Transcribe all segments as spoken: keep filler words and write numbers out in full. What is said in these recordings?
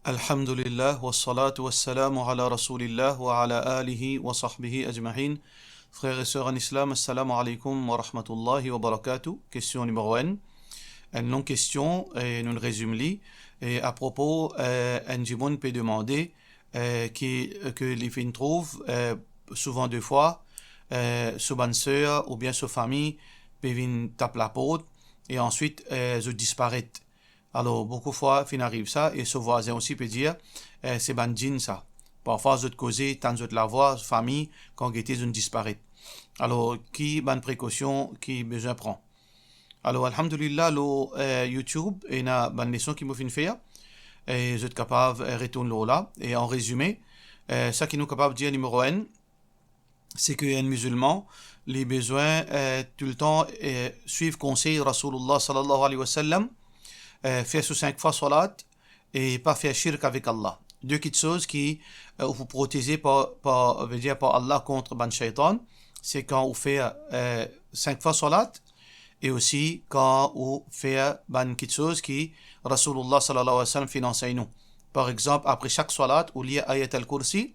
Alhamdulillah, wassalatu wassalamu ala Rasoulillah wa ala alihi wa sahbihi ajmain. Frer e ser an Islam, assalamu alaikum wa rahmatullahi wa barakatuh. Kestion nimero enn. Enn long kestion, e nou rezim li. E apropo, e, enn dimoun pe demande, e, ki, ke li finn trouv, e, souvan de fwa, e, so bann ser oubien so fami pe vinn tap laport e answit, e, zot disparet. Alor, boukou fwa finn ariv sa, e so vwazin osi pe dir, e, se bann djinn sa. Parfwa zot koze, tann zot lavwa, fami, kan gete zot disparet. Alor, ki bann prekosion ki bizin pran? Alor, alhamdulillah, lor, e, YouTube, ena bann leson ki mo finn fer, e zot kapav, e, retourn lor la. E an rezime, e, sa ki nou kapav dir nimero enn, se ki enn mizilman, li bizin, e, toultan, e, swiv konsey Rasoulillah sallallahu alayhi wa sallam, e, fer so sink fwa salat e pa fer shirk avek Allah. De kiksoz ki, e, ou pou proteze par, par, vedir par Allah kont bann shaytan, se kan ou fer, e, sink fwa salat e osi kan ou fer bann kiksoz ki Rasoulillah sallallahu alayhi wa sallam finn ansegn nou. Par exanp, apre sak salat, ou lir Ayat al-Kursi,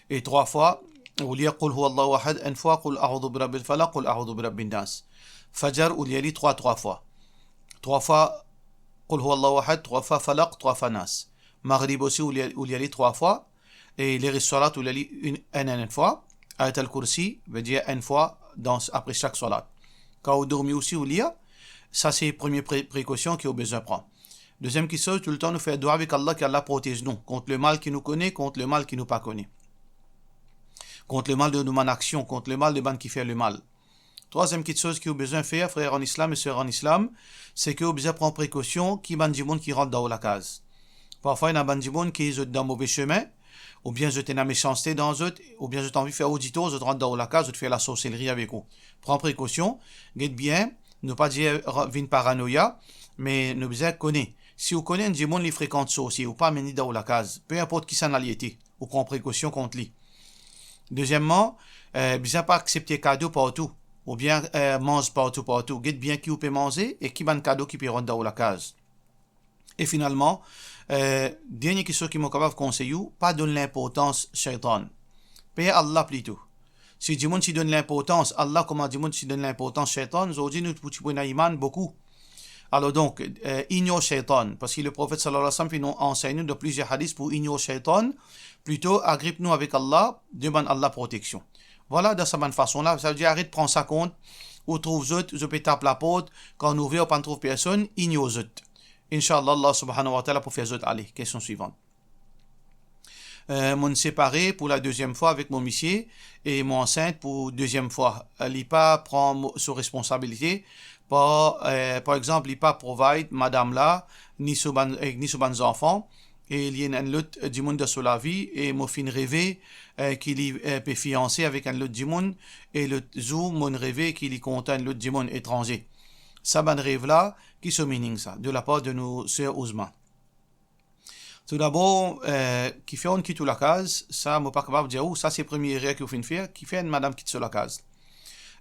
e trwa fwa, ou lir Qul huwallahu ahad enn fwa, Qul a'udhu birabbil falaq, Qul a'udhu birabbin nas. Fajar, ou lir li trwa, trwa fwa. Trwa fwa Qul huwallahu ahad, trwa fwa Falaq, trwa fwa Nas. Magrib osi, ou lir, ou lir li trwa fwa. E leres salat, ou lir li enn, enn, enn fwa. Ayat al-Kursi, vedir enn fwa dan, apre sak salat. Kan ou dormi osi, ou lir. Sa se premie pre-, prekosion ki ou bizin pran. Deziem kiksoz, toultan nou fer dwa avek Allah, ki Allah protez nou kont lemal ki nou kone, kont lemal ki nou pa kone, kont lemal de nou bann aksion, kont lemal de bann ki fer lemal. Trwaziem kiksoz ki ou bizin fer, frer an Islam e ser an Islam, se ki ou bizin pran prekosion ki bann dimoun ki rant dan ou lakaz. Parfwa, ena bann dimoun ki zot dan move semin, oubien zot ena mesanste dan zot, oubien zot anvi fer ou ditor, zot rant dan ou lakaz, zot fer lasorselri avek ou. Pran prekosion, get bien, nou pa dir ra-, vinn paranoya, me nou bizin kone. Si ou kone enn dimoun li frekant sorsie, ou pa amenn li dan ou lakaz, pe inport kisannla li ete, ou pran prekosion kont li. Dezieman, e, bizin pa aksepte kado partou, oubien, e, manz partou, partou. Get bien ki ou pe manze e ki bann kado ki pe rant dan ou lakaz. E finalman, e, dernie kiksoz ki mo kapav konsey ou, pa donn linportans shaytan. Per Allah plito. Si dimoun ti donn linportans Allah kouma dimoun ti donn linportans shaytan, zordi nou pou ti pou ena iman boukou. Alor donk, e, ignor shaytan, parski Leprofet sallallahu alayhi wa sallam finn ansegn nou dan plizier hadis pou ignor shaytan, plito agrip nou avek Allah, demann Allah proteksion. Vwala, dan sa bann fason la, savedir aret pran sa kont, ou trouv zot, zot pe tap laport, kan ou ouver ou pa trouv personn, ignor zot. Inshallah, Allah subhanahu wa ta'ala pou fer zot ale. Kestion swivan. E, mo'nn separe pou la deziem fwa avek mo misie e mo ansint pou deziem fwa. E, li pa pran mo, so responsabilite. Par, e, par exanp, li pa provide madam la, ni so bann, e, ni so bann zanfan, e li ena enn lot dimoun dan so lavi, e mo finn reve, e, ki li, e, pe fianse avek enn lot dimoun, e lot zour mo'nn reve ki li kontan enn lot dimoun etranze. Sa bann rev la, ki so meaning sa, de lapar de nou ser Ouzma. Toudabor, e, kifer ounn kit ou lakaz, sa mo pa kapav dir ou, sa se premie erer ki ou finn fer, kifer enn madam kit so lakaz.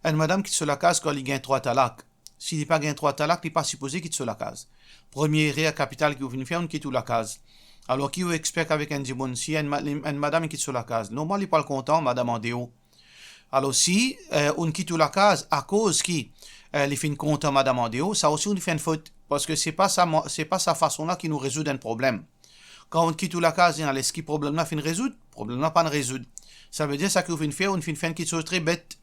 Enn madam kit so lakaz kan li gagn trwa talak. Si li pa gagn trwa talak, li pa sipoze kit so lakaz. Premie erer kapital ki ou finn fer, ounn kit ou lakaz. Alor ki ou expect avek enn dimoun, si enn ma-, enn madam kit so lakaz, normal li pral kontan madam andeor. Alor si, e, ounn kit ou lakaz akoz ki, e, li finn kontan madam andeor, sa osi ounn fer enn fot, parski se pa sa mo-, se pa sa fason la ki nou rezoud enn problem. Kan ounn kit ou lakaz, ena leski problem la finn rezoud, problem la pa'nn rezoud. Savedir sa ki ou finn fer, ounn finn fer enn kiksoz tre bet.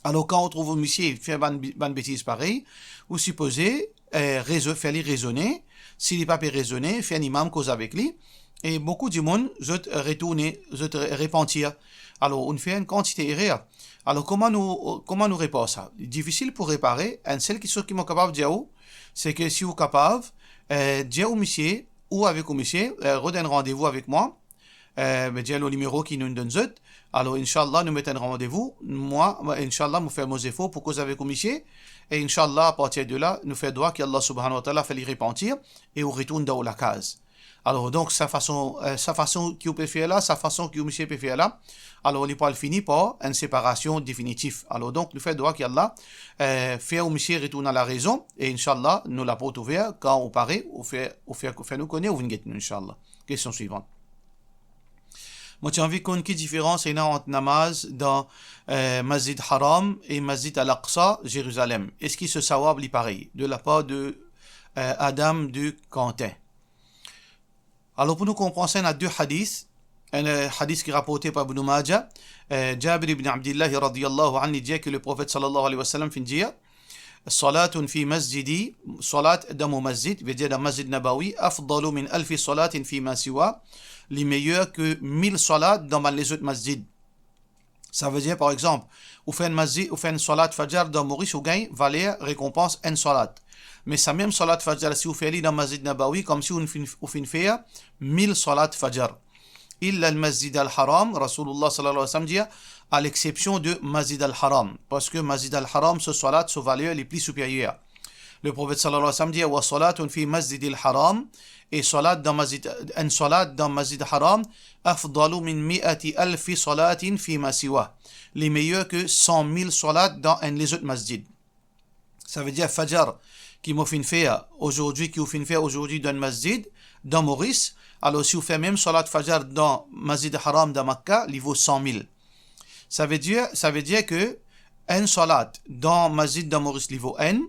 Alor kan ou trouv ou misie fer bann bi-, bann betiz parey, ou sipoze, e, rezo-, fer li rezone. Si li pa pe rezone, fer enn imam koz avek li. E boukou dimoun, zot retourne, zot re-, repantir. Alor, ounn fer enn kantite erer. Alor, kouma nou, kouma nou repar sa? Difisil pou repare, enn sel kiksoz ki mo kapav dir ou, se ki si ou kapav, e, dir ou misie, ou avek ou misie, e, rod enn randevou avek mwa, e, vedir lor nimero ki nou donn zot. Alor, inshallah, nou met enn randevou. Mwa, mwa, inshallah, mo fer mo zefor pou koz avek ou misie. E inshallah, apartir de la, nou fer dwa ki Allah subhanahu wa ta'ala fer li repantir e ou retourn dan ou lakaz. Alor, donk, sa fason, eh, sa fason ki ou pe fer la, sa fason ki ou misie pe fer la, alor, li pou al fini par enn separasion definitif. Alor, donk, nou fer dwa ki Allah, eh, fer ou misie retourn a larezon, e inshallah, nou laport ouver, kan ou pare, ou fer, ou fer, ou fer nou kone, ou vinn get nou, inshallah. Kestion swivan. Mo ti anvi konn ki diferans ena ant namaz dan, eh, Masjid Haram e Masjid Al-Aqsa, Zerizalem. Eski so sawab li parey? De la par de, eh, Adam de Quentin. Alor, pou nou konpran sa, ena de hadis. Enn, eh, hadis ki raporte par Ibn Majah, eh, Jabir ibn Abdillah radiyallahu anhu, li dir ki le Profet sallallahu alayhi wa sallam finn dir, "Salatun fi masjidi", salat dan mo masjid, vedir dan Masjid Nabawi, "afdalu min alfi salatin fi ma siwa", li meyer ki mil salat dan bann lezot masjid. Savedir, par exanp, ou fer enn masjid, ou fer enn salat Fajr dan Moris, ou gagn valer rekonpans enn salat. Me sa mem salat Fajr, si ou fer li dan Masjid Nabawi, koumsi ou finn, ou finn fer mil salat Fajr. Illa al-Masjid al-Haram, Rasoulullah sallallahu alayhi wa sallam dir, à l'exception de Masjid al-Haram, parski Masjid al-Haram, so salat, so valer li pli siperyer. Le Profet sallallahu alayhi wa sallam dir, "Wa salatun fi Masjidil Haram", e salat dan masjid, enn salat dan Masjid Haram, "afdalu min mi'ati alfi salatin fi ma siwa", li meyer ki san mil salat dan enn lezot masjid. Savedir Fajr ki mo finn fer azordi, ki ou finn fer azordi dan masjid, dan Moris, alor si ou fer mem salat Fajr dan Masjid Haram dan Makka, li vo san mil. Savedir, savedir ki enn salat dan masjid dan Moris, li vo enn,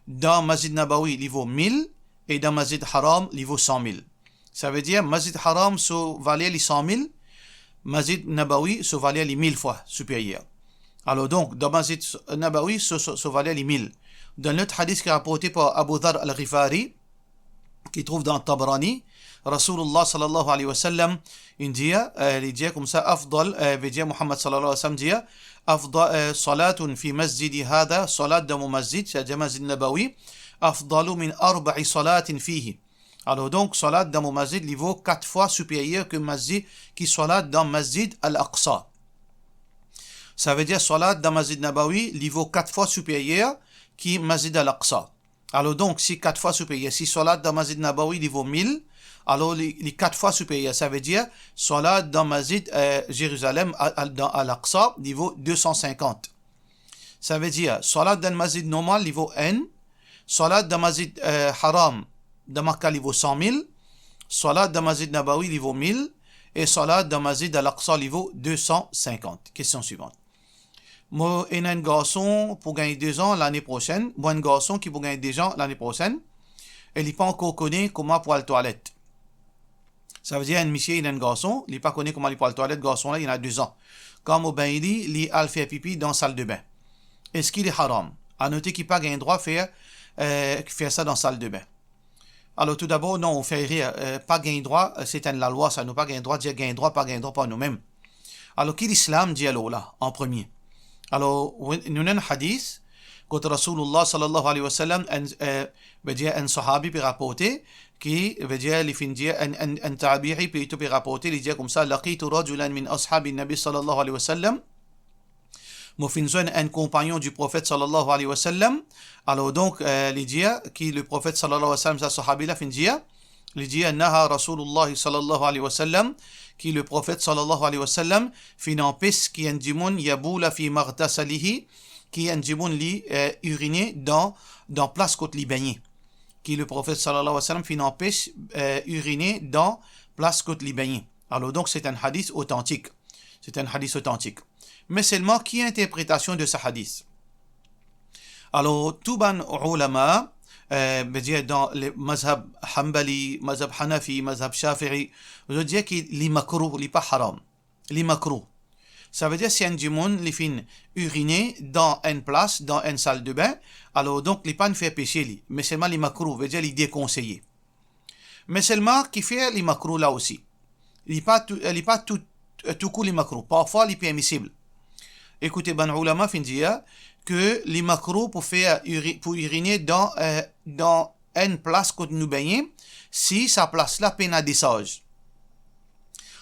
dan Masjid Nabawi, li vo mil, e dan Masjid Haram, li vo san mil. Savedir, Masjid Haram, so valer li san mil, Masjid Nabawi, so valer li mil fwa siperyer. Alor donk, dan Masjid Nabawi, so, so, so valer li mil. Dan lot hadis ki raporte par Abu Dharr al-Ghifari, ki trouv dan Tabarani, Rasoulullah sallallahu alayhi wa sallam, li dir, eh, li dir koumsa, afdal, eh, vedir Muhammad sallallahu alayhi wa sallam dir, afdal, eh, salatun fi masjidi hadha, salat dan mo masjid, savedir Masjid Nabawi, afdalu min arba'i salatin fihi. Alor donk, salat dan mo masjid, li vo kat fwa siperyer ki masjid, ki salat dan Masjid Al-Aqsa. Savedir salat dan Masjid Nabawi, li vo kat fwa siperyer ki Masjid Al-Aqsa. Alor donk, si kat fwa siperyer, si salat dan Masjid Nabawi, li vo mil, alor li, li kat fwa siperyer. Savedir, salat dan Masjid, eh, Zerizalem, al, al, dan Al-Aqsa, li vo de san sinkant. Savedir, salat dan masjid normal, li vo enn, salat dan Masjid, eh, Haram, dan Makka, li vo san mil, salat dan Masjid Nabawi, li vo mil, e salat dan Masjid Al-Aqsa, li vo de san sinkant. Kestion swivan. Mo ena enn garson pou gagn dezan lane prosenn, mo enn garson ki pou gagn dezan lane prosenn, e li pa ankor kone kouma pou al twalet. Savedir enn misie, ena enn garson, li pa kone kouma li pou al twalet, garson la, li ena dezan. Kan mo begn li, li al fer pipi dan saldebin. Eski li haram? Anote ki pa gagn drwa fer, eh, fer sa dan saldebin. Alor, toudabor, non, ou fer erer, eh, pa gagn drwa, eh, se enn lalwa sa, nou pa gagn drwa dir gagn drwa, pa gagn drwa par noumem. Alor, ki Lislam dir lor la, an premie? Alor, wi, nou ena enn hadis, kot Rasoulullah sallallahu alayhi wa sallam, enn, eh, vedir enn sahabi pe raporte, ki, vedir li finn dir, enn, enn, enn tabi'i plito pe raporte, li dir koumsa, "Laqitu rajulan min ashabin Nabi sallallahu alayhi wa sallam." Mo finn zwenn enn konpagnon di Profet sallallahu alayhi wa sallam. Alor donk, eh, li dir ki le Profet sallallahu alayhi wa sallam, sa sahabi la finn dir, li dir, "Naha Rasoulullah sallallahu alayhi wa sallam", ki le Profet sallallahu alayhi wa sallam finn anpes ki enn dimoun yabula fi maghtasalihi, ki enn dimoun li, eh, irine dan, dan plas kot li begne. Ki le Profet sallallahu alayhi wa sallam finn anpes, eh, irine dan plas kot li begne. Alor donk, se enn hadis otantik. Se enn hadis otantik. Me selman, ki interpretasion de sa hadis? Alor, tou bann oulama, eh, vedir dan le mazhab Hanbali, mazhab Hanafi, mazhab Shafi'i, zot dir ki li makrouh, li pa haram. Li makrouh. Savedir si enn dimoun li finn irine dan enn plas, dan enn saldebin, alor donk li pa'nn fer pese li, me selman li makrouh, vedir li dekonseye. Me selman kifer li makrouh la osi? Li pa tou, li pa tou, toukou li makrouh. Parfwa li permisib. Ekoute, bann oulama finn dir ki li makrouh pou fer iri-, pou irine dan, eh, dan enn plas kot nou begne, si sa plas la pena desarz.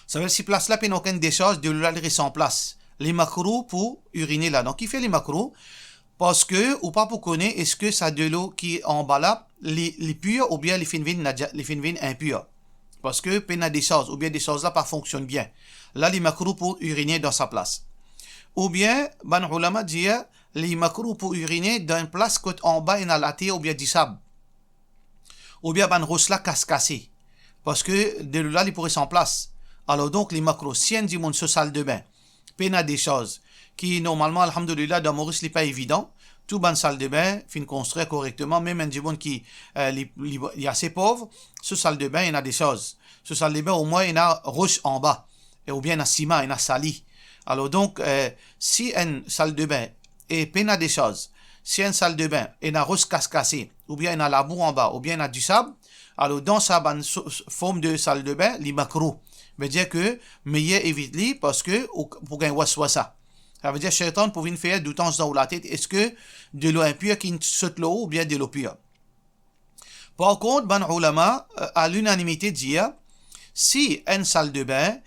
Savedir si plas la pena okenn desarz, delo la li res an plas. Li makrouh pou irine la. Donk, kifer li makrouh? Parski ou pa pou kone eski sa delo ki anba la, li, li pir oubien li finn vinn nadja-, li finn vinn inpir. parski pena desarz, oubien desarz la pa fonksionn bien. La, li makrouh pou irine dan sa plas. Oubien, bann oulama dir, li makrouh pou irine dan enn plas kot anba ena later oubien disab, oubien bann ros la kas-kase, parski delo la, li pou res anplas. Alor donk, li makrouh. Si enn dimoun so saldebin pena desarz, ki normalman, alhamdulillah, dan Moris, li pa evidan. Tou bann saldebin finn konstrir korekteman, mem enn dimoun ki, eh, li, li, li ase pov, so saldebin ena desarz. So saldebin omwin ena ros anba, e oubien ena siman, ena sali. Alor donk, eh, si enn saldebin e pena desarz, si enn saldebin ena ros kas-kase, oubien ena labou anba, oubien ena disab, alor dan sa bann so-, form de saldebin, li makrouh. Vedir ke meyer evit li, parski ou, pou gagn waswasa. Savedir setan pou vinn fer doutans dan ou latet, eski delo inpir ki sot lor ou oubien delo pir. Par kont, bann oulama, eh, a linanimite dir, si enn saldebin,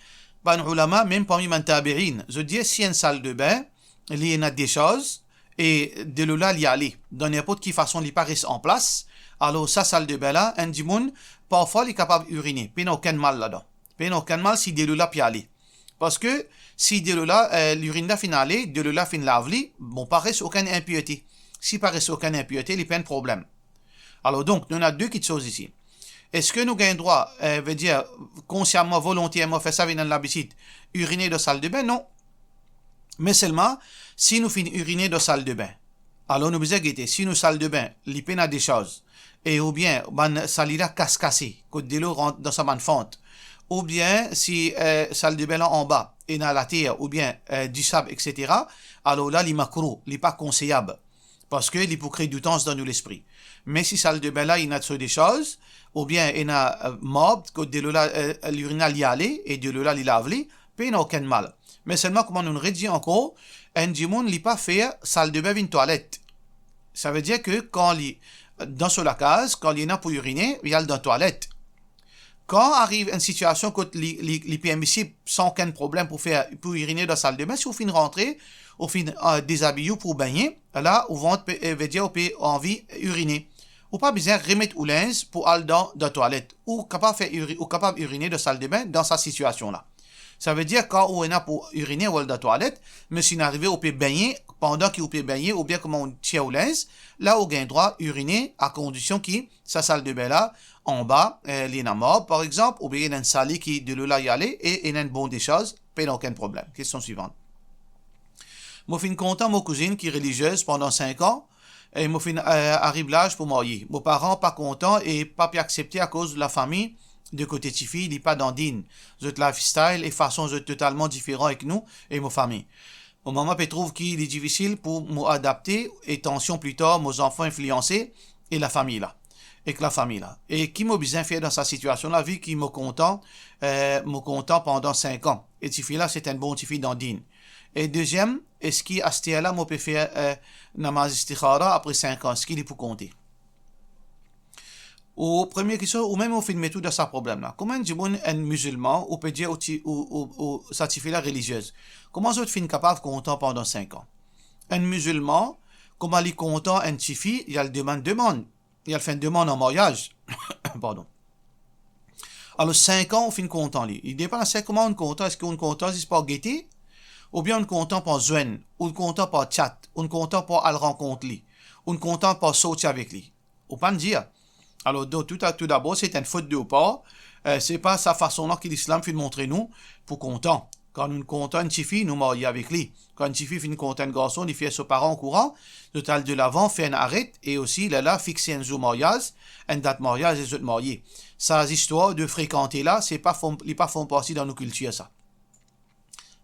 bann oulama, mem parmi bann tabiin, zot dir si enn saldebin, li ena desarz, e delo la li ale, dan ninport ki fason li pa res anplas, alor sa saldebin la, enn dimoun, parfwa li kapav irine, pena okenn mal ladan. Pena okenn mal si delo la pe ale. Parski si delo la, eh, lirinn la finn ale, delo la finn lav li, bon, pa res okenn inpirte. Si pa res okenn inpirte, li pa enn problem. Alor donk, nou ena de kiksoz isi. Eski nou gagn drwa, eh, vedir, konsiaman, volonterman, fer sa vinn enn labitid, irine dan saldebin? Non. Me selman, si nou finn irine dan saldebin, alor nou bizin gete, si nou saldebin, li pena desarz, e oubien bann sali la kas-kase, kot delo rant dan sa bann fant, oubien si, eh, saldebin la anba, ena later, oubien, eh, disab, etsetera, alor la, li makrouh, li pa konseyab. Parski li pou kre doutans dan nou lespri. Me si saldebin la, ena so desarz, oubien ena, eh, marb, kot delo la, eh, lirinn la, li ale, e delo la, li lav li, pena okenn mal. Me selman, kouma nou redir ankor, enn dimoun, li pa fer saldebin vinn twalet. Savedir ke kan li, dan so lakaz, kan li ena pou irine, li al dan twalet. Kan ariv enn sitiasion kot li, li, li permisib san okenn problem pou fer, pou irine dan saldebin, si ou finn rantre, ou finn, eh, dezabiy ou pou begne, la, ou vant pe, eh, vedir ou pe anvi irine. Ou pa bizin remet ou linz pou al dan, dan twalet. Ou kapav fer iri-, ou kapav irine dan saldebin dan sa sitiasion la. Savedir, kan ou ena pou irine, ou al dan twalet, me si inn arive ou pe begne, pandan ki ou pe begne, oubien kouma ou tir ou linz, la ou gagn drwa irine, a kondision ki sa saldebin la, anba, eh, li ena marb, par exanp, oubien ena enn sali ki delo la li ale, e ena enn bon desarz, pena okenn problem. Kestion swivan. Mo finn kontan mo kouzinn ki reliziez pandan sink an, e mo finn, eh, ariv laz pou marye. Mo paran pa kontan e pa pe aksepte akoz lafami de kote tifi, li pa dan din. Zot lifestyle e fason zot totalman diferan ek nou e mo fami. Mo mama pe trouv ki li difisil pou mo adapte e tansion pli tar, mo zanfan inflianse e lafami la, ek lafami la. E ki mo bizin fer dan sa sitiasion la, vi ki mo kontan, eh, mo kontan pandan sink an. E tifi la, se enn bon tifi dan din. E deziem, eski aster la mo pe fer, eh, namaz istikhara apre sink an, eski li pou konte? Ou premie kestion, ou mem ou finn met ou dan sa problem la. Kouma enn dimoun, enn mizilman, ou pe dir ou ti, ou, ou, ou sa tifi la reliziez, kouma zot finn kapav kontan pandan sink an? Enn mizilman, kouma li kontan enn tifi, li al demann, demann, li al fer enn demann an maryaz. Pardon. Alor, sink an, ou finn kontan li. Li depann sek kouma ou kontan, eski ou kontan zis par gete, oubien ou kontan par zwenn, ou kontan par chat, ou kontan par al rankont li, ou kontan par sorti avek li? Ou pa'nn dir. Alor, donk, tou, tou dabor, se enn fot de ou par. Eh, se pa sa fason la ki Lislam finn montre nou pou kontan. Kan nou kontan enn tifi, nou marye avek li. Kan enn tifi finn kontan enn garson, li fer so paran okouran, zot al delavan, fer enn aret, e osi, lerla, fixe enn zour maryaz, enn dat maryaz, e zot marye. Sa zistwar de frekante la, se pa form, li pa form parti dan nou kiltir, sa.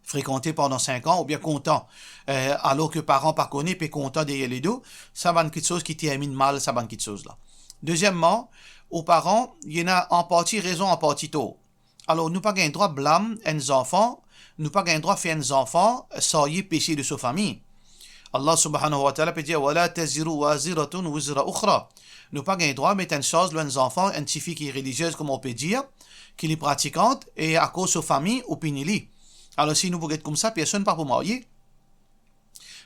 Frekante pandan sink an, oubien kontan, eh, alor ki paran pa kone, pe kontan deryer ledo, sa bann kiksoz ki terminn mal, sa bann kiksoz la. Dezieman, ou paran, ena an parti rezon, an parti tor. Alor, nou pa gagn drwa blam enn zanfan, nou pa gagn drwa fer enn zanfan sarye pese de so fami. Allah subhanahu wa ta'ala pe dir, "Wala taziru waziratun wizra ukhra." Nou pa gagn drwa met enn sarz lor enn zanfan, enn tifi ki reliziez, kouma ou pe dir, ki li pratikant, e akoz so fami, ou pini li. Alor, si nou pou get koumsa, personn pa pou marye.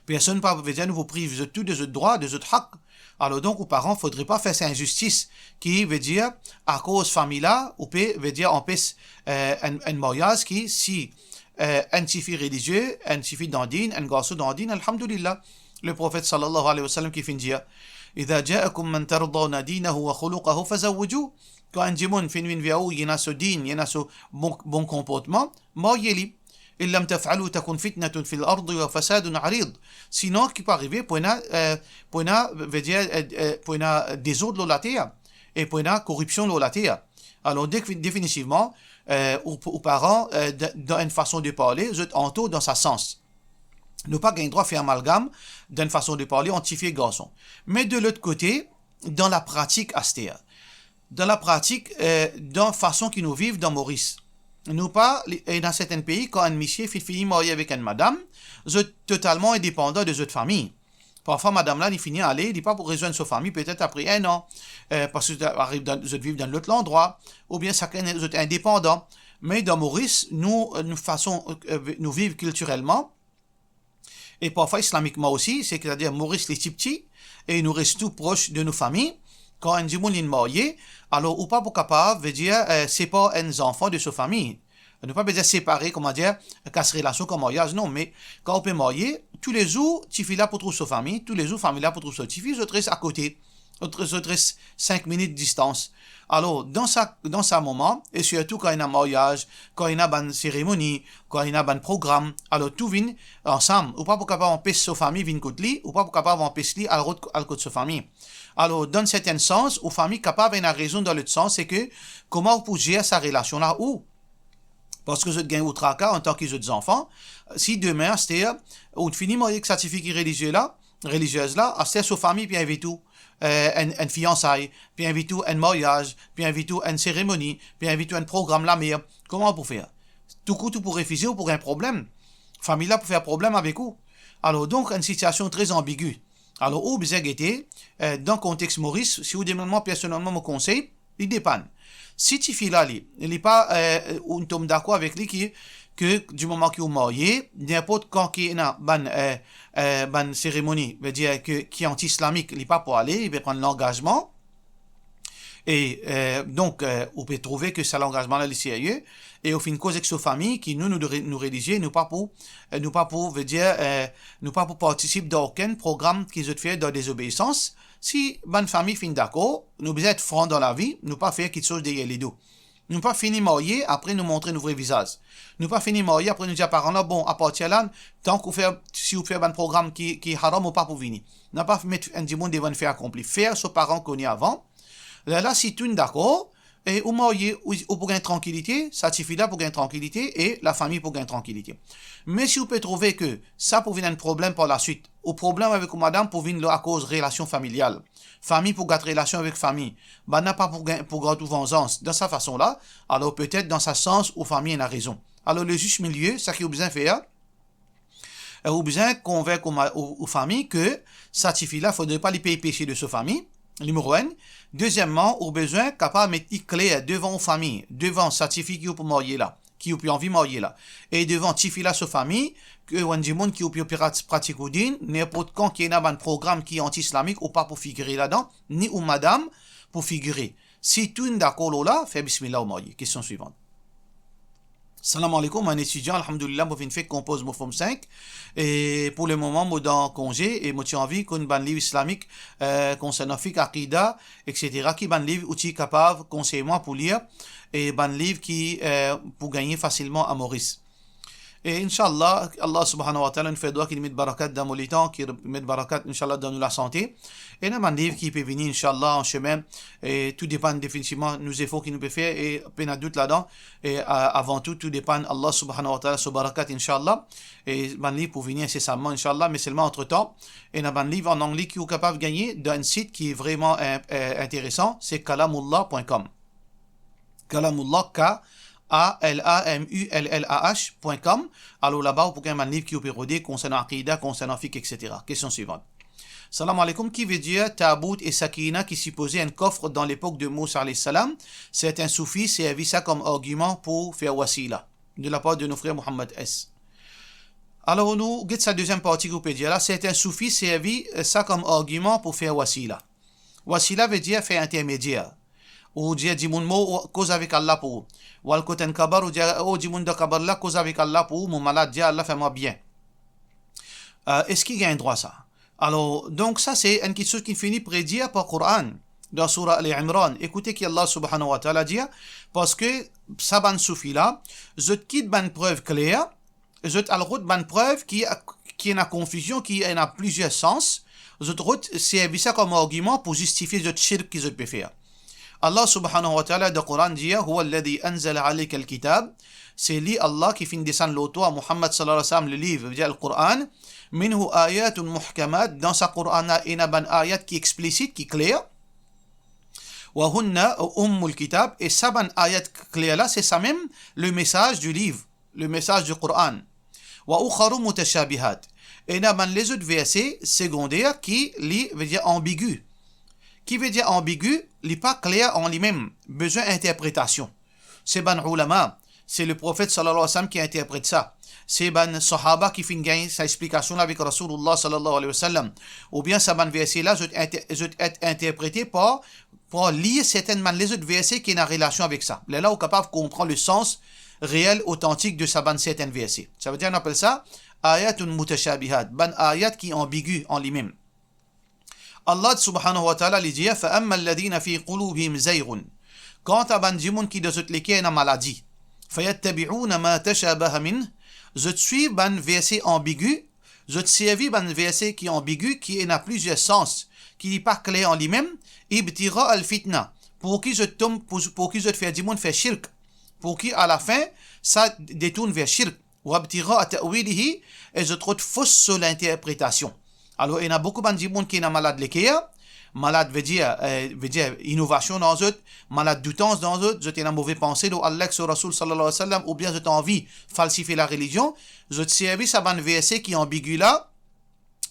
Personn pa pou, vedir nou pou priv zot tou de zot drwa, de zot hak. Alor donk, ou paran, fodre pa fer sa inzistis ki vedir, akoz fami la, ou pe, vedir, anpes, eh, enn, enn maryaz ki, si, eh, enn tifi relizie, enn tifi dandin, enn garson dandin, alhamdulillah. Le Profet sallallahu alayhi wa sallam ki finn dir, "Idha ja'akum man tardawna dinahu wa khuluquhu fazawwijuh." Kan enn dimoun finn vinn ver ou, li ena so din, li ena so bon, bon konportman, marye li. "In lam taf'alu takun fitnatun fil ardi wa fasadun arid." Sinon, ki pou arive, pou ena, eh, pou ena, vedir, eh, eh, pou ena dezord lor later, e pou ena koripsion lor later. Alor, defi-, definitivman, eh, ou, ou paran, eh, d-, dan enn fason de parle, zot antour dan sa sans. Nou pa gagn drwa fer amalgam dan enn fason de parle ant tifi e garson. Me de lot kote, dan lapratik aster, dan lapratik, eh, dan fason ki nou viv dan Moris. Nou pa, li, ena sertin pei, kan enn misie finn fini marye avek enn madam, zot totalman indepandan de zot fami. Parfwa, madam la, li fini ale, li pa pou rezwenn so fami, petet apre enn an, eh, parski zot ariv dan, zot viv dan lot landrwa, oubien sakenn zot indepandan. Me dan Moris, nou, nou fason, eh, nou viv kiltirelman, e parfwa islamikman osi, setadir Moris li tipti, e nou res tou pros de nou fami. Kan enn dimoun linn marye, alor ou pa pou kapav, vedir, eh, separ enn zanfan de so fami. Nou pa bezwin separe, kouma dir, kas relasion kan maryaz, non, me kan ou pe marye, toulezour, tifi la pou trouv so fami, toulezour, fami la pou trouv so tifi, zot res akote. Zot, zot res sink minit distans. Alor, dan sa, dan sa moman, e sirtou kan ena maryaz, kan ena bann seremoni, kan ena bann program, alor tou vinn ansam. Ou pa pou kapav anpes so fami vinn kot li, ou pa pou kapav anpes li al rod-, al kot so fami. Alor, dan sertin sans, ou fami kapav ena rezon dan lot sans, se ke kouma ou pou zer sa relasion la ou. Parski zot gagn ou traka antan ki zot zanfan. Si demin, aster, ou fini marye ek sa tifi ki relizie la, reliziez la, aster so fami pe invit ou, eh, enn, enn fiansay, pe invit ou enn maryaz, pe invit ou enn seremoni, pe invit ou enn program lamer, kouma ou pou fer? Toukout ou pou refize, ou pou gagn problem. Fami la pou fer problem avek ou. Alor donk, enn sitiasion tre anbigi. Alor, ou bizin gete, eh, dan kontex Moris, si ou demann mwa personelman mo konsey, li depann. Si tifi la li, li pa, eh, ou tom dakor avek li ki, ke di moman ki ou marye, ninport kan ki ena bann, eh, eh, bann seremoni, vedir ke, ki anti-islamik, li pa pou ale, li pe pran langazman. E, eh, donk, eh, ou pe trouve ke sa langazman la, li serye, e ou finn koz ek so fami ki nou, nou, nou re-, nou relizie, nou pa pou, eh, nou pa pou, vedir, eh, nou pa pou partisip dan okenn program ki zot fer dan dezobeisans. Si bann fami finn dakor, nou bizin et fran dan lavi, nou pa fer kiksoz deryer ledo. Nou pa fini marye, apre nou montre nou vre vizaz. Nou pa fini marye, apre nou dir a paran la, bon, apartir la, tank ou fer, si ou fer bann program ki, ki haram, ou pa pou vini. Nou pa met enn dimoun devan enn fer akonpli. Fer so paran kone avan. Lerla, si tou inn dakor, e ou marye, ou, ou pou gagn trankilite, sa tifi la pou gagn trankilite, e lafami pou gagn trankilite. Me si ou pe trouve ke sa pou vinn enn problem par laswit, ou problem avek ou madam pou vinn lor akoz relasion familial, fami pou gat relasion avek fami, bann la pa pou gagn, pou gard ou vanzans, dan sa fason la, alor petet dan sa sans ou fami ena rezon. Alor, le zis milie, sa ki ou bizin fer, eh, ou bizin konvink ou ma-, ou, ou fami ke sa tifi la, fodre pa li pey pese de so fami, nimero enn. Dezieman, ou bizin kapav met li kler devan ou fami, devan sa tifi ki ou pou marye la, ki ou pe anvi marye la, e devan tifi la so fami, ke ou enn dimoun ki ou pe prat-, pratik ou din, ninport kan ki ena bann program ki anti-islamik, ou pa pou figire ladan, ni ou madam pou figire. Si tou inn dakor lor la, fer bismillah ou marye. Kestion swivan. Salam aleykoum, mo enn etidian, alhamdulillah, mo finn fek konpoz mo Form sink. E pou lemoman, mo dan konze e mo ti anvi konn bann liv islamik, eh, konsernan fiqh, aqida, et cetera. Ki bann liv ou ti kapav konsey mwa pou lir, e bann liv ki, eh, pou gagne fasilman a Moris? E inshallah, Allah subhanahu wa ta'ala, nou fer dwa ki li met barakat dan mo letan, ki met barakat, inshallah, dan nou lasante. E ena bann liv ki pe vini, inshallah, an semin. E tou depann definitivman nou zefor ki nou pe fer. E pena dout ladan. E, a-, avan tou, tou depann Allah subhanahu wa ta'ala so barakat, inshallah. E bann liv pou vini insesaman, inshallah. Me selman antretan, ena bann liv an angle ki ou kapav gagne dan enn sit ki vreman, eh, eh, interesan, se kalamullah point com. Kalamullah, K A L A M U L L A H point com. Alor laba, ou pou gagn bann liv ki ou pe rode konsernan aqida, konsernan fiqh, et cetera. Kestion swivan. Salam aleykoum, ki vedir tabout e sakina ki sipoze enn kof dan lepok de Mousa alayhi salam? Sertin soufi servi sa kom argiman pou fer wasila. De lapar de nou frer Mohammad S. Alor, nou get sa deziem parti ki ou pe dir la, sertin soufi servi, eh, sa kom argiman pou fer wasila. Wasila ve dir fer intermedier. Ou dir dimoun mor, ou koz avek Allah pou ou. Ou al kot enn kabar, ou dir, "O, dimoun dan kabar la, koz avek Allah pou ou, mo malad, dir Allah fer mwa bien." Euh, eski gagn drwa sa? Alor, donk sa se enn kiksoz ki fini predir par Koran dan Soura Ali Imran. Ekoute ki Allah Subhanahu wa Ta'ala dir, parski sa bann soufi la, zot kit bann prev kler, zot al rod bann prev ki, ki ena konfizion, ki ena plizier sans, zot rod servi sa kom argiman pou zistifie zot shirk ki zot pe fer. Allah Subhanahu wa Ta'ala dan Koran dir, "Huwa alladhi anzala alayka al-kitab", se li Allah ki finn desann lor twa, Muhammad sallallahu alayhi wa sallam, le liv, vedir Al-Koran, "minhu ayatun muhkamat", dan sa Koran la ena bann ayat ki explisit, ki kler, "wa hunna ummul kitab", e sa bann ayat kler la, se sa mem le mesaz di liv, le mesaz di Koran. "Wa ukharu mutashabihat", ena bann lezot verse segonder ki li vedir anbigu. Ki vedir anbigu? Li pa kler an limem, bizin interpretasion. Se bann oulama, se le Profet sallallahu alayhi wa sallam ki interpret sa. Se bann sahaba ki finn gagn sa explikasion la avek Rasoulullah sallallahu alayhi wa sallam. Oubien sa bann verse la, zot inter-, zot et interprete par, par lir sertin bann lezot verse ki ena relasion avek sa. Lerla ou kapav konpran le sans reel, otantik de sa bann sertin verse. Sa vedir, nou apel sa ayatun mutashabihat, bann ayat ki anbigu an limem. Allah Subhanahu wa Ta'ala li dir, "Fa amma alladhina fi qulubihim zayghun", kanta bann dimoun ki dan zot leker ena maladi, "fayattabi'una ma tashabaha minh", zot swiv bann verse anbigu, zot servi bann verse ki anbigu, ki ena plizier sans, ki li pa kler an limem, "ibtigha al-fitna", pou ki zot tom, pou, pou ki zot fer dimoun fer shirk, pou ki alafin sa detourn ver shirk. "Wabtigha ta'wilihi", e zot rod fos so linterpretasion. Alor, ena boukou bann dimoun ki ena malad leker, malad vedir, eh, vedir inovasion dan zot, malad doutans dan zot, zot ena move panse lor Allah ek so Rasoul sallallahu alayhi wa sallam, oubien zot anvi falsifie larelizion, zot servi sa bann verse ki anbigu la,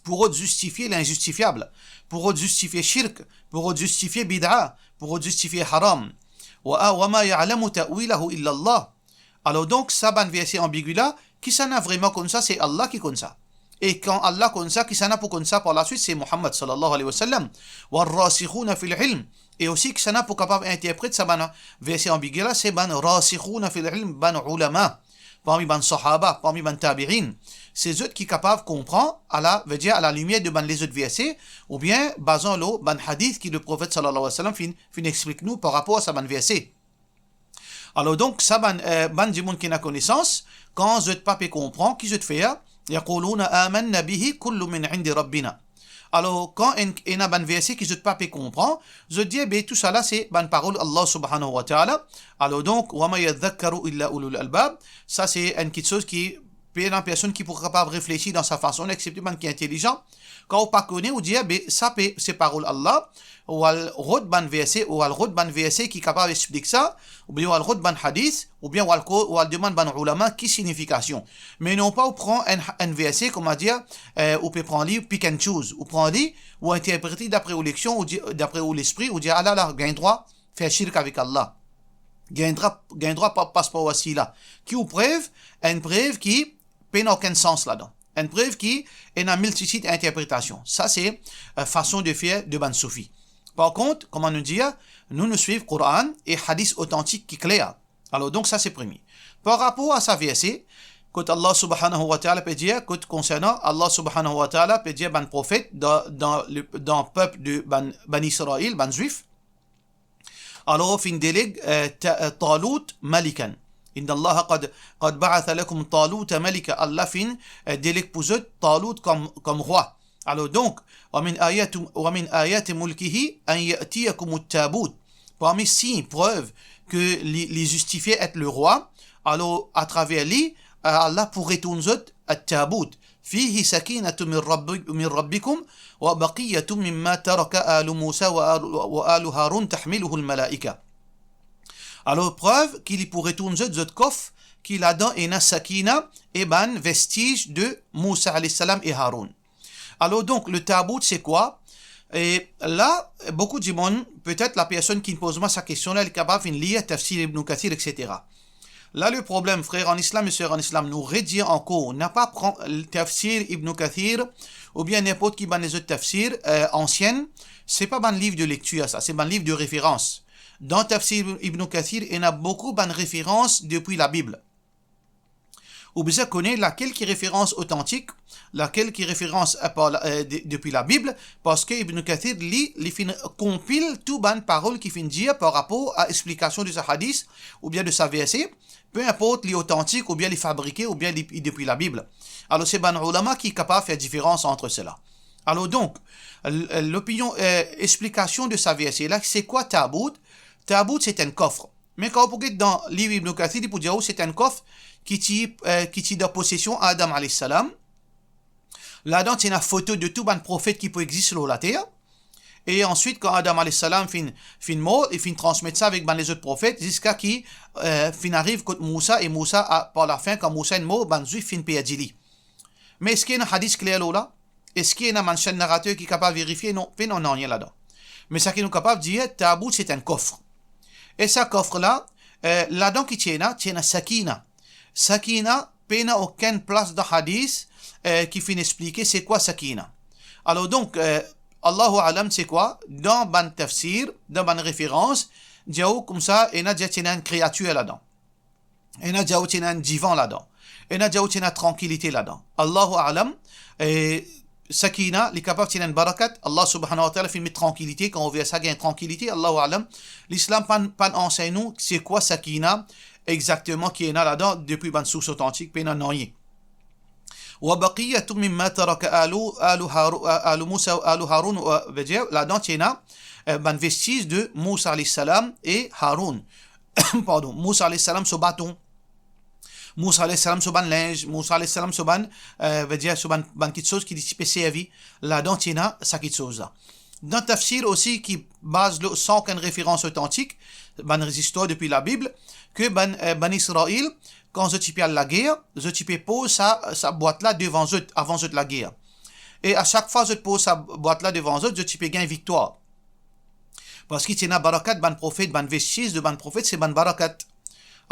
pou rod zistifie linzistifiab, pou rod zistifie shirk, pou rod zistifie bid'a, pou rod zistifie haram. "Wa, wa ma ya'lamu ta'wilahu illa Allah." Alor donk, sa bann verse anbigu la, kisannla vreman konn sa, se Allah ki konn sa. E kan Allah konn sa, kisannla pou konn sa par laswit, se Muhammad sallallahu alayhi wa sallam. "War-rasikhuna fil ilm." E osi, kisannla pou kapav interpret sa bann verse anbigu la, se bann rasikhuna fil ilm, bann oulama, parmi bann sahaba, parmi bann tabi'in. Se zot ki kapav konpran, ala, vedir, alalimier de bann lezot verse, oubien bazan lor bann hadith ki le Profet sallallahu alayhi wa sallam finn, finn explik nou par rapor a sa bann verse. Alor donk, sa bann, eh, bann dimoun ki ena konesans, kan zot pa pe konpran, ki zot fer? "Yaquluna amanna bihi kullun min indi rabbina." Alor, kan en-, ena bann verse ki zot pa pe konpran, zot dir, "Be, tousala se bann parol Allah Subhanahu wa Ta'ala." Alor donk, "Wa ma yadhakkaru illa ulul albab." Sa se enn kiksoz ki, pena personn ki pou kapav reflesi dan sa fason, exsepte bann ki intelizan. Kan ou pa kone, ou dir, "Be, sa pe, se parol Allah." Ou al rod bann verse, ou al rod bann verse ki kapav explik sa, oubien ou al rod bann hadith, oubien ou al ko-, ou al demann bann oulama ki signifikasion. Me non pa ou pran enn, enn verse, kouma dir, eh, ou pe pran li, pick and choose. Ou pran li, ou interprete dapre ou leksion, ou dir, dapre ou lespri, ou dir, "Ala la, gagn drwa fer shirk avek Allah. Gagn drwa, gagn drwa pa, pas par wasila." Ki ou prev, enn prev ki pena okenn sans ladan. Enn prev ki ena miltitid interpretasion. Sa se, eh, fason de fer de bann soufi. Par kont, kouma nou dir, nou, nou swiv Koran e hadith otantik ki kler. Alor donk, sa se premie. Par rapor a sa verse, kot Allah Subhanahu wa Ta'ala pe dir, kot konsernan Allah Subhanahu wa Ta'ala pe dir bann profet dan, dan le, dan pep de bann, bann Israil, bann Zwif, alor finn deleg, eh, Ta-, eh, Talut malikan. "Inna Allaha qad, qad ba'atha lakum Taluta malika." Allah finn, eh, deleg pou zot Talut kom, kom rwa. Alor donk, "Wa min ayati, wa min ayati mulkihi an ya'tiyakumut tabut." Parmi sign, prev ke li, li zistifie et le rwa, alor atraver li, eh, Allah pou retourn zot at-tabut. "Fihi sakinatun min rabbi-, min rabbikum wa baqiyatun mimma taraka alu Musa wa alu, wa alu Harun tahmiluhul malaika." Alor, prev ki li pou retourn zot, zot kof, ki ladan ena sakina e bann vestiz de Musa alayhi salam e Harun. Alor donk, le tabut, se kwa? E la, boukou dimoun, petet la personn ki poz mwa sa kestion la, li kapav vinn lir tafsir Ibn Kathir, et cetera. La, le problem, frer an islam e ser an islam, nou redir ankor, napa pran tafsir Ibn Kathir oubien ninport ki bann lezot tafsir, eh, ansien, Se pa bann liv de lektir sa, se bann liv de referans. Dan Tafsir Ibn Kathir, ena boukou bann referans depi Labib. Ou bizin kone lakel ki referans otantik, lakel ki referans, eh, par la, eh, de, depi Labib, parski Ibn Kathir, li, li finn konpil tou bann parol ki finn dir par rapor a explikasion de sa hadis oubien de sa verse, pe inport li otantik oubien li fabrike oubien li, li depi Labib. Alor, se bann oulama ki kapav fer diferans ant sela. Alor donk, l-, lopinion, eh, explikasion de sa verse la, se kwa tabout? Tabout, se enn kof. Me kan ou pou get dan liv Ibn Kathir, li pou dir ou se enn kof ki ti, eh, ki ti dan posesion Adam alayhis salam. Ladan ti ena foto de tou bann profet ki pou existe lor later. E answit, kan Adam alayhis salam finn, finn mor, li finn transmet sa avek bann lezot profet, ziska ki, eh, finn ariv kot Mousa, e Mousa, a, par lafin, kan Mousa inn mor, bann Zwif finn perdi li. Me eski ena hadis kler lor la? Eski ena bann senn narater ki kapav verifie? Non, pena nanye ladan. Me sa ki nou kapav dir, tabout se enn kof. E sa kof la, eh, ladan ki ti ena, ti ena sakina. Sakina, pena okenn plas dan hadis, eh, ki finn explike se kwa sakina. Alor donk, eh, Allahu alam se kwa, dan bann tafsir, dan bann referans, dir ou koumsa, ena dir ti ena enn kreatir ladan. Ena dir ou ti ena enn divan ladan. Ena dir ou ti ena trankilite ladan. Allahu alam, eh, sakina, li kapav ti ena enn barakat, Allah subhanahu wa ta'ala finn met trankilite, kan ou ver sa gagn trankilite, Allahu alam, Lislam pa'nn, pa'nn ansegn nou se kwa sakina exakteman ki ena ladan, depi bann sours otantik, pena nanye. Wa baqiyatun mimma taraka alu, alu Haru-, alu Musa, alu Harun, wa, vedir, ladan ti ena, eh, bann vestiz de Mousa alayhis salam e Haroun. Pardon, Mousa alayhis salam so baton. Mousa alayhis salam so bann linz, Mousa alayhis salam so bann, eh, vedir so bann, bann kitsoz ki li ti pe servi, ladan ti ena sa kitsoz la. Dan tafsir osi ki baz lor san okenn referans otantik, bann zistwar depi Labib, ke bann, eh, bann Izrael, kan zot ti pe al lager, zot ti pe poz sa, sa bwat la devan zot, avan zot lager. E a sak fwa zot poz sa bwat la devan zot, zot ti pe gagn viktwar. Parski ti ena barakat bann profet, bann vestiz de bann profet, se bann barakat.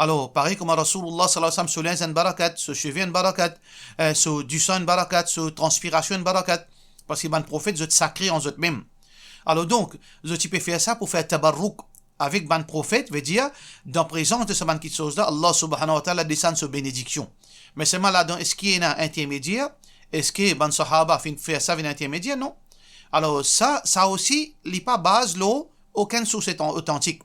Alor, parey kouma Rasoulullah sallallahu alayhi wa sallam, so linz enn barakat, so seve enn barakat, eh, so disan enn barakat, so transpirasion enn barakat, parski bann profet, zot sakre an zot mem. Alor donk, zot ti pe fer sa pou fer tabarrouk avek bann profet, vedir, dan prezans de sa bann kitsoz la, Allah subhanahu wa ta'ala desann so benediksion. Me selman ladan, eski ena intermedier? Eski bann sahaba finn fer sa, vinn intermedier? Non. Alor, sa, sa osi, li pa baz lor okenn sours otan-, otantik.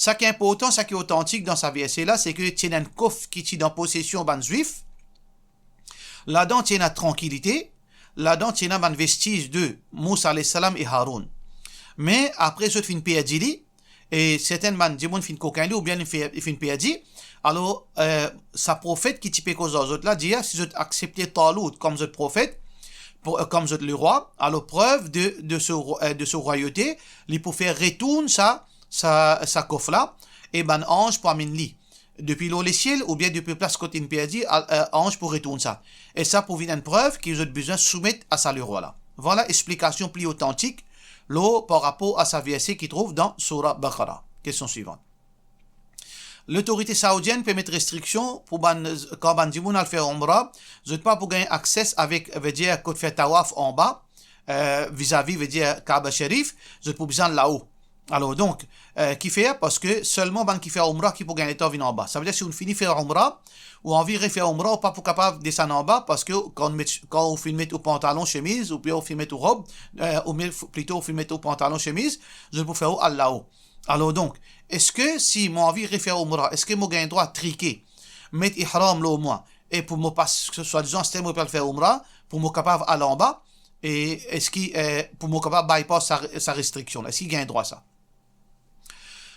Sa ki inportan, sa ki otantik dan sa verse la, se ke ti ena enn kof ki ti dan posesion bann Zwif. Ladan ti ena trankilite, ladan ti ena bann vestiz de Mousa alayhis salam e Haroun. Me apre zot finn perdi li, e sertin bann dimoun finn kokin li oubien li fe-, finn perdi. Alor, eh, sa profet ki ti pe koz ar zot la dir, si zot aksepte Talout kom zot profet, pou, eh, kom zot lerwa, alor prev de, de so ro-, eh, de so rwayote, li pou fer retourn sa, sa, sa kof la, e bann anz pou amenn li depi lor lesiel oubien depi plas kot inn perdi, al-, eh, anz pou retourn sa. E sa pou vinn enn prev ki zot bizin soumet a sa lerwa la. Vwala explikasion pli otantik lor par rapor a sa verse ki trouv dan Soura Baqara. Kestion swivan. Lotorite saoudienn pe met restriksion pou bann, kan bann dimoun al fer Umra, zot pa pou gagn akse avek, vedir kot fer tawaf anba, eh, vizavi, vedir Kaaba Sharif, zot pou bizin al lao. Alor donk, eh, kifer? Parski selman bann ki fer Umra ki pou gagn letan vinn anba. Savedir si ou fini fer Umra, ou anvi refer Umra, ou pa pou kapav desann anba, parski kan ou met, kan ou finn met ou pantalon, semiz, oubien ou finn met ou rob, eh, ou met, plito ou finn met ou pantalon, semiz, zot pou fer ou al lao. Alor donk, eski si mo anvi refer Umra, eski mo gagn drwa trike, met ihram lor mwa, e pou mo pas, swadizan, aster mo pe al fer Umra, pou mo kapav al anba, e eski, eh, pou mo kapav bypass sa, sa restriksion la, eski gagn drwa sa?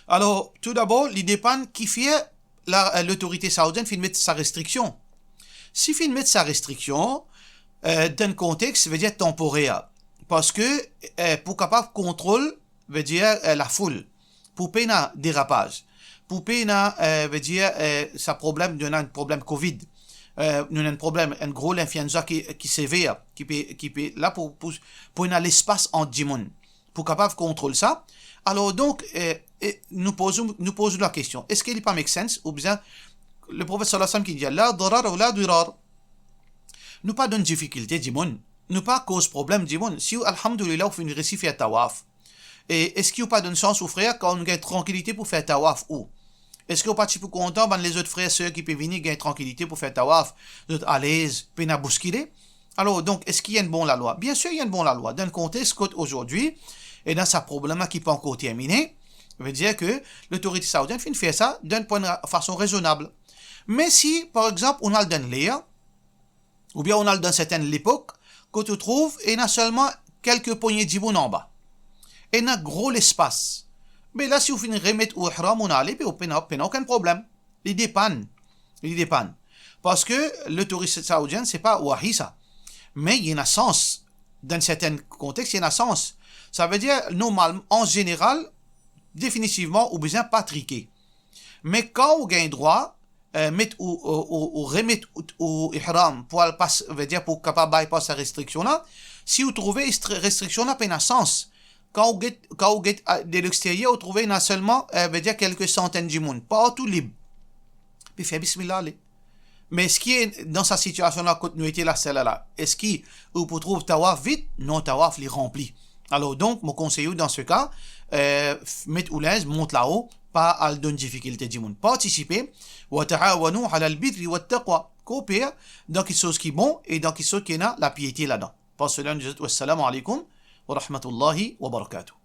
Alor, toudabor, li depann kifer la, eh, lotorite saoudienn finn met sa restriksion. Si finn met sa restriksion, eh, dan konteks, vedir tanporer, parski, eh, pou kapav kontrol, vedir, eh, lafoul, pou pena derapaz, pou pena, eh, vedir, eh, sa problem, nou ena enn problem covid, eh, nou ena enn problem, enn gro linfluenza ki, ki sever, ki pe, ki pe la pou, pou, pou ena lespas ant dimoun, pou kapav kontrol sa. Alor donk, eh, eh, nou poz, nou poz nou lakestion, eski li pa make sense, oubien le Profet sallallahu alayhi wa sallam ki dir, "La darar wa la dirar." Nou pa donn difikilte dimoun, nou pa koz problem dimoun. Si ou, alhamdulillah, ou finn resi fer tawaf, E eski ou pa donn sans ou frer kan ou gagn trankilite pou fer tawaf ou? Eski ou pa ti pou kontan bann lezot frer, ser ki pe vini gagn trankilite pou fer tawaf, zot alez, pena bouskile? Alor, donk, eski ena enn bon lalwa? Biensir, ena enn bon lalwa. Dan kontex kot azordi, ena sa problem la ki pa ankor termine, vedir ke lotorite saoudienn finn fer sa dan enn fason rezonab. Me si, par exanp, ou al dan ler, oubien ou al dan sertenn lepok, kot ou trouv ena selman kelke pogne dimoun anba. Ena gro lespas. Me la, si ou finn remet ou ihram, ou ale, pe ou pena, pena okenn problem. Li depann. Li depann. Parski lotorite saoudienn, se pa wahi sa. Me ena sans. Dan sertenn kontex, ena sans. Savedir, normalman, an zeneral, definitivman, ou bizin pa trike. Me kan ou gagn drwa, eh, met ou, ou, ou, ou remet ou, ou ihram pou al pas, vedir pou kapav bypass sa restriksion la, si ou trouve restri-, restriksion la pena sans, kan ou get, kan ou get, ah, de lexteryer, ou trouve ena selman, eh, vedir kelke santenn dimoun, partou lib. Pe fer bismillah, ale. Me eski dan sa sitiasion la kot nou ete la sel la, eski ou pou trouv tawaf vid? Non, tawaf li ranpli. Alor donk, mo konsey ou dan se ka, eh, f-, met ou linz, mont lao, pa al donn difikilte dimoun. Partisipe, wa taawanu alal birri wat taqwa. Kooper dan kiksoz ki bon e dan kiksoz ki ena lapiete ladan. Par sela, nou dir zot, wassalamu alaikum wa rahmatullahi wa barakatuh.